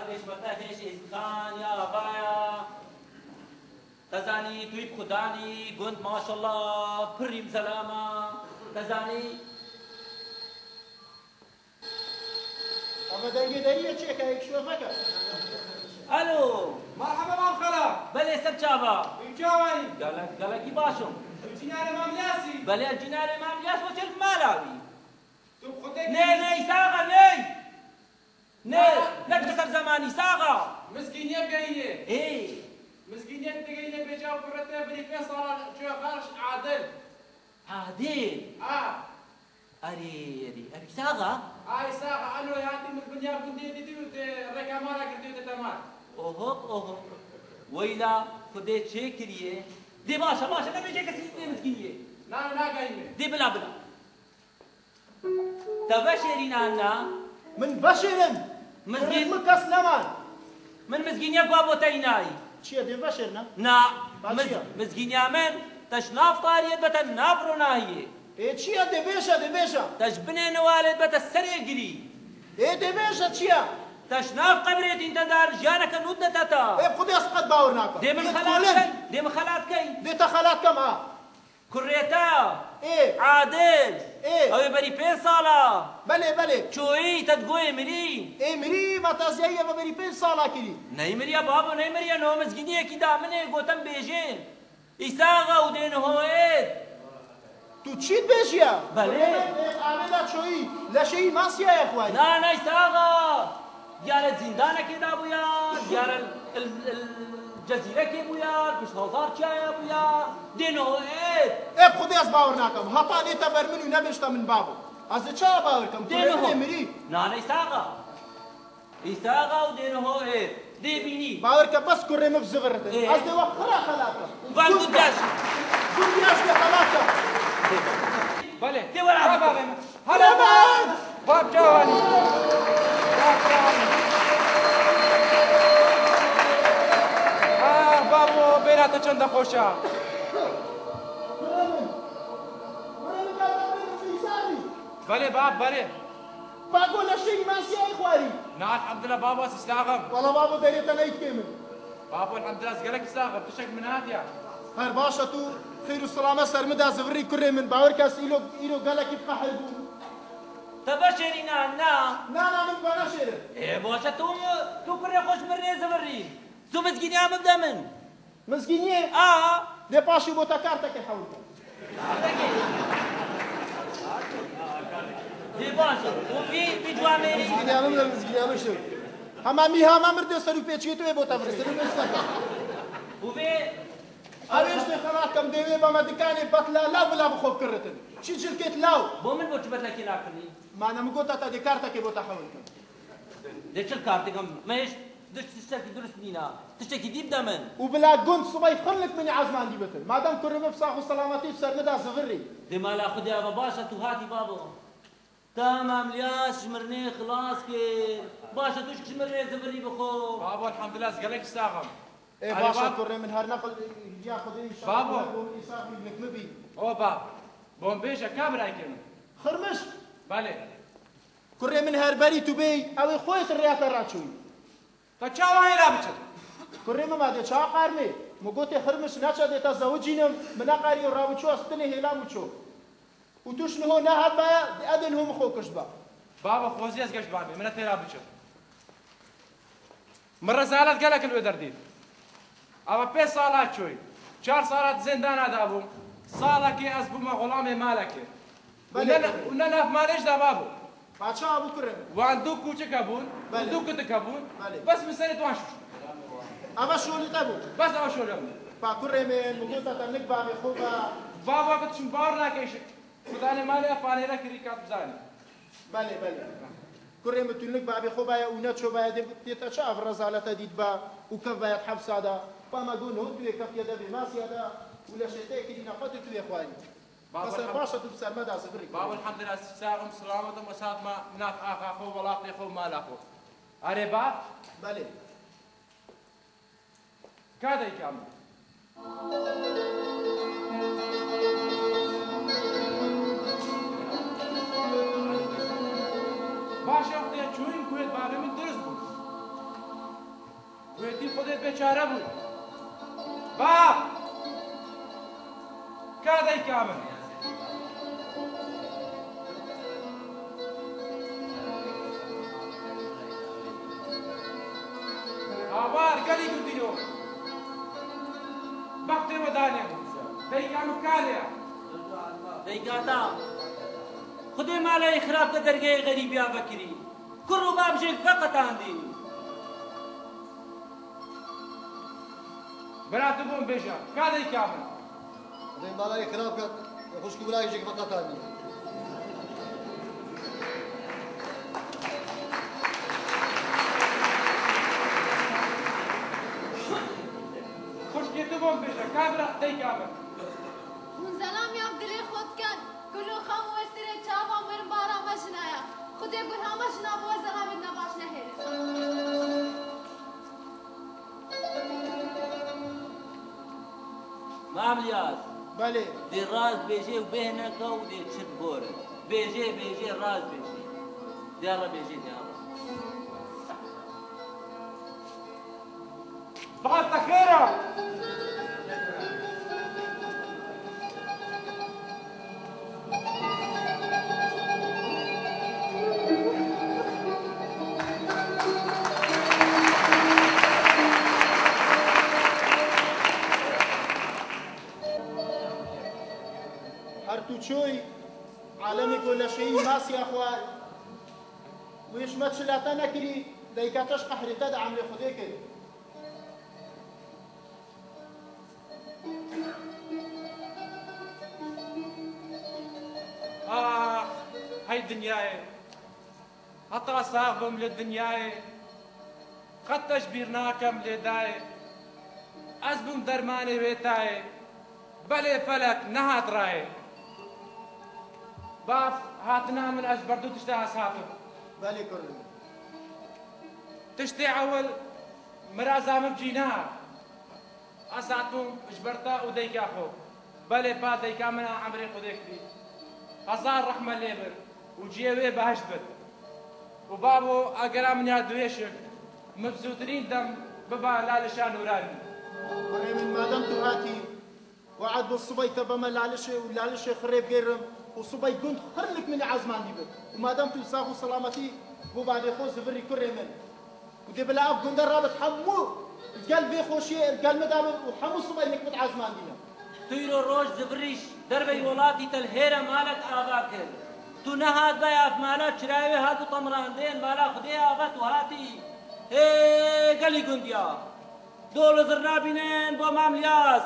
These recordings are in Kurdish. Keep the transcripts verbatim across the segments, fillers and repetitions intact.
Pêşmete hêş êzkan ya avaya. Te zanî tu yî bi xudanî gund maşallah pirî bi zelama. Te zanî. Ama dengê deriyê çêke, yek şofeke. Alo. Merhaba mam xela. Belê ser çava. Hûn çawa yî? Gelek, gelekî baş im. Tu cînarê mam Yasî? Belê cînarê mam Yas, wê çêl mala wî. Tu xwe Ne, ne, Îsa Axa, ne. Ne, ne di ser zemanî, Îsa Axa. Mizgîniyê geyînê. Ê. Mizgîniyê digeyînê bêje û kurê te birî pênc sala çûye xarj Adil. Adil. A. Erê, erê, erê, Îsa Axa. A, Îsa Axa, elo, hatî min binya gundê dîtî û te rêka mala girtî û te temar. Ohop, ohop. Weyla, Xwedê çê kiriye. Dê baş e, baş e, nebêje kesî dê mizgîniyê. Na, na, nageyîme. Dê bila, bila. Te veşêrîn an na? Min veşêrin. Mizgîn- Kurê min kes neman. Min mizgîniyek wa bo te înayî. Çi ye dê veşêrine? Na. Ha, miz-, çi ye? Mizgîniya min te ji nav tariyê dibe te nav ronahiyê. Ê, çi ye dê bêje, dê bêje? Te ji binê niwalê dibe te serê girî. Ê, dê bêje çi ye? Te ji nav qebrê tîn te dar jiyaneke nû de te ta. Ê, Xwedê ez qet bawer nakim. Dê min Ê, xelat kolin. Key, dê min xelat key. Dê te xelat kem ha. Kurê te, Ê. Adil, Ê. Ew ê berî pênc sala. Belê, belê. Çoyî te digoyê mirî. Ê, mirî, ma taziyayî eve berî pênc sala kirî. Ney miriye babo, ney miriye, niho mizgîniyekî da min ê, gotin bêjin. Îsa Axa û dê niho êd. Tu çî dibêjiye? Belê. Ê, avê da çoyî, leşê wî masiyaye xwarî. Na, na, Îsa Axa. Diyare zîndanekê de bûya, diyare il, il, cezîrekê bûya, pişt hazarçiyaya bûya, dê niho ê. Ê, bi Xwedê ez bawer nakim. Heta nê te ber min û nebêjte min babo. Ez ê çawa bawer kim? Dê Kurê min niho. Ê mirî. Nane Îsa Axa. Îsa Axa û dê niho ê. Dê bînî. Bawer ke bes kurê min bi ziviritin. Ê. Ez dê we xira xelat kim. Van Gund gund yaş. Gund yaş dê xelat kim. Belê. Dê were. Ha, bavê min. Hela bab! Bab çawanî? Bab çawanî? Ah, babo, bêhna te çende xweş e. Belê bab, belê. Pago leşê îmensiyayê xwarî. Na, elhamdulillah, babo, ez îslaxim. Wala babo, derê te neyt kê min. Babo, elhamdulillah, ez gelek îslaxim. Tiştek min hatiye. Her baş e, tu xêr û silame ser min de zivirî kurê min. Bawer ke ez îro, îro gelekî bi qehr bûm. Te veşêrîne, na? Na, na, min veneşêrin. Ê, baş e, tu, tu kurê xwe ji min rê zivirî. Tu mizgîniya min bide min. Mizgîniyê? A. Dê paşê bo te kartekê hewl ke. Dê baş e. Û vî, vî ciwanê. Mizgîniya min bide, mizgîniya min şew. Hema mîha me mirde ser û pêçiyê tu ê bo te virê, ser û pêç te ke. Û vê Ew ê ji xelat kem dê wê bame dikanê betla law bila bi xwe bikiritin. Çi cilkêt law? Bo min bo çi betlekê nakirinî? Ma ne min got te dê kartekê bo te hewl kim. Dê çil kartek em? Me hêj diş tiştekî durust nîna. Tiştekî dî bide min. Û bila gund sibay xirlik min ezman dî bitin. Madem kurê min bi sax û selametî bi ser min de zivirî. Dê mala Xwedê eve baş e tu hatî babo. Tamam, Lyas ji mirinê xilas kir. Baş e, tu jî ji mirinê zivirî bi xwe. Babo, elhamdulillah, ez gelek îsax im. Ê, erê, baş e, bab. Kurê min, her neqil ya Xwedê înşallah. Babo. Bo min îsax bî, nik min bî. O bab, bo min bêje, ka birayê min? Xirmiş? Belê. Kurê min, her berî tu bêyî, ew ê xwê tu rêya te raçûyî. Te çawa hêla biçin? Kurê min, ma dê çawa qarmê? Min gotê Xirmiş neçe dê te zewicînim, min neqeriyo, rabiçû, ez tinê hêlam û çû. Û tu ji niho nehatbaya, di edin hû min xwe kuştba. Baba, xwezî ez geş babê, min ne têra biçim. Min rezalet gelek li wê derdît. Ava pê sala çoy. Çar sala di zindana da bûm. Salekê ez bûme xulamê malekê. Û ne, û ne nav malê jî da babo. Paça bû kurê min. Wan du kûçik hebûn, belê, du kutik hebûn. Belê. Bes min serê wan şûşt. Ava şolî te bû? Bes ava şolî hebû. Pa kurê min, min gota te nik bavê xwe ba. Bava, tu çim bawer nake îşik. Xudanê malê ev panêre kirî kat bizanî. Belê, belê. Kurê min, tu nik bavê xwe baye û ne çobaye dê, dê te çi ev rezalete dît ba û kev baye hepsa da. Pa me got, niho tu yê kefiye devê masiya da û leşê te kirî nefet û tu yê xwarî. Baba, bes e, elham-, baş e, tu bi ser me de zivirî. Baba, elhamdulillah, sax im, selamet im, esat me nav axa xwe, welatê xwe, mala xwe. Erê, bab? Belê. Ka dayika min. Baş e, wextê çûyîn ku yê babê min dirist bû. Wêtî Xwedê bêçare bû. Bab! Ka dayika min? Habar gelî gundîno. Bextê we danê. Dayika min kalê ye. Dayika ta. Xwedê maleyê xirab te dergehê xerîbiya vekirî. Kur û bab jêk veqetandî. Bira tu bûn bêje, ka dayika min? Xwedê maleyê xirab ket, xwişk û birayê jêk veqetandî. Xwişkê tu bûn bêje, ka bira dayika min? Hûn zelam ya dilê xwe dikin. Kur û xem û wê sirê çavan werin bara me jina ya. Xwedê gurha me jina bi we zelamê ne baş nehêle. Mam Liyaz. Belê. Dê rast bêjê û bêhneke û dê çi bibore. Bêjê, bêjê, rast bêjê. Dê re bêjê, dê re. Bas te xêr e. Her tu çûyî alemê ku leşeyî masiya xwe, wê ji me çi late nekirî, dayika te ji qehrê te di emrê Xwedê kir. Ax, hey dinyayê, heta sax bim li dinyayê, qet te ji bîr nakem lê dayê, ez bûm dermanê wê tayê, belê felek nehat rayê. Bab, hatina min ez ji ber du tişta ez hatim. Belê kurê min. Tiştê ewil, miraza min cîna. Ez hatûm ji ber te û dayika xwe. Belê pa dayika min a emrê Xwedê kirî. Hezar rehme lê bin û cihê wê behişt bit. Û babo, egera min ya duwêşik, min bi zûtirîn dem biba lalişa nûranî. Kurê min, madem tu hatî, we'd bi sibay te beme lalişê û lalişê xirê bigêrim û sibay gund xirlik min li ezmandî bit. Û madem tu sax û selametî bo bavê xwe zivirî kurê min. Û dê bila ev gunde rabit hemû gel vê xweşiyê gel min dabin û hemû sibay nik min ezmandîne. Tu îro roj zivirîş dervey welatî te li hêre malek ava kir. Tu nehat be ev mala çirayê wê hat û temirandên mala Xwedê avet û hatî. Hê gelî gundiya. Dol û zirna bînin bo Mam Liyaz.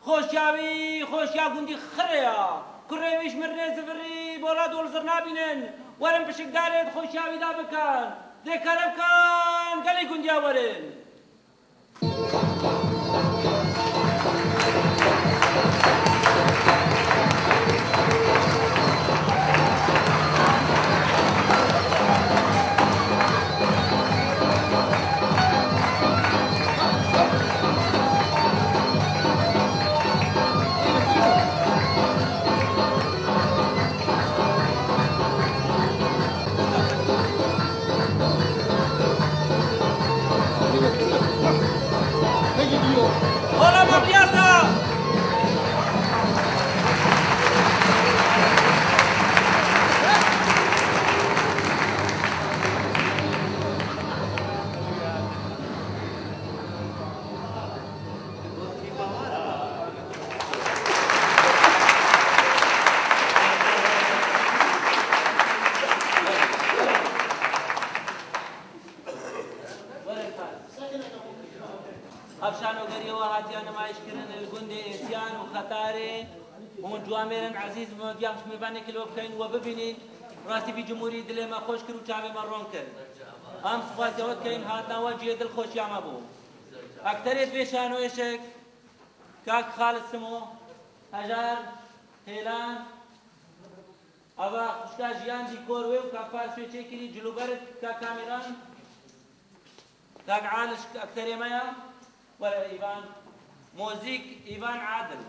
Xweşiya wî, xweşiya gundî xirê ya. Kurê wî ji min rê zivirî, bola dol zir nabînin. Werin pişikdarê di xweşiya wî de bikin. Dê kere bikin, gelî gundiya werin. Ola Mabiasa! Ev şanogeriyê we hatiye nimayîşkirin li gundê Êsiyan û Xetarê. Hûn ciwamêrên ezîz, me diya hişmêvanekî li we bikeyin, we bibînîn. Rastî vî cumhurî dilê me xweş kir û çavê me ron kir. Em spasiya we dikeyin, hatina we cihê dilxweşiya me bû. Ekterê divê şanoyê şek, Kak Xalid Simo, Hejar, Hêlan, ava xwişka Jiyan dîkor wê û Kak Faris wê çêkirî, cilûberg, Kak Kamîran, Kak Aliş ekterê me ya, were Îvan, mozîk Îvan Adil.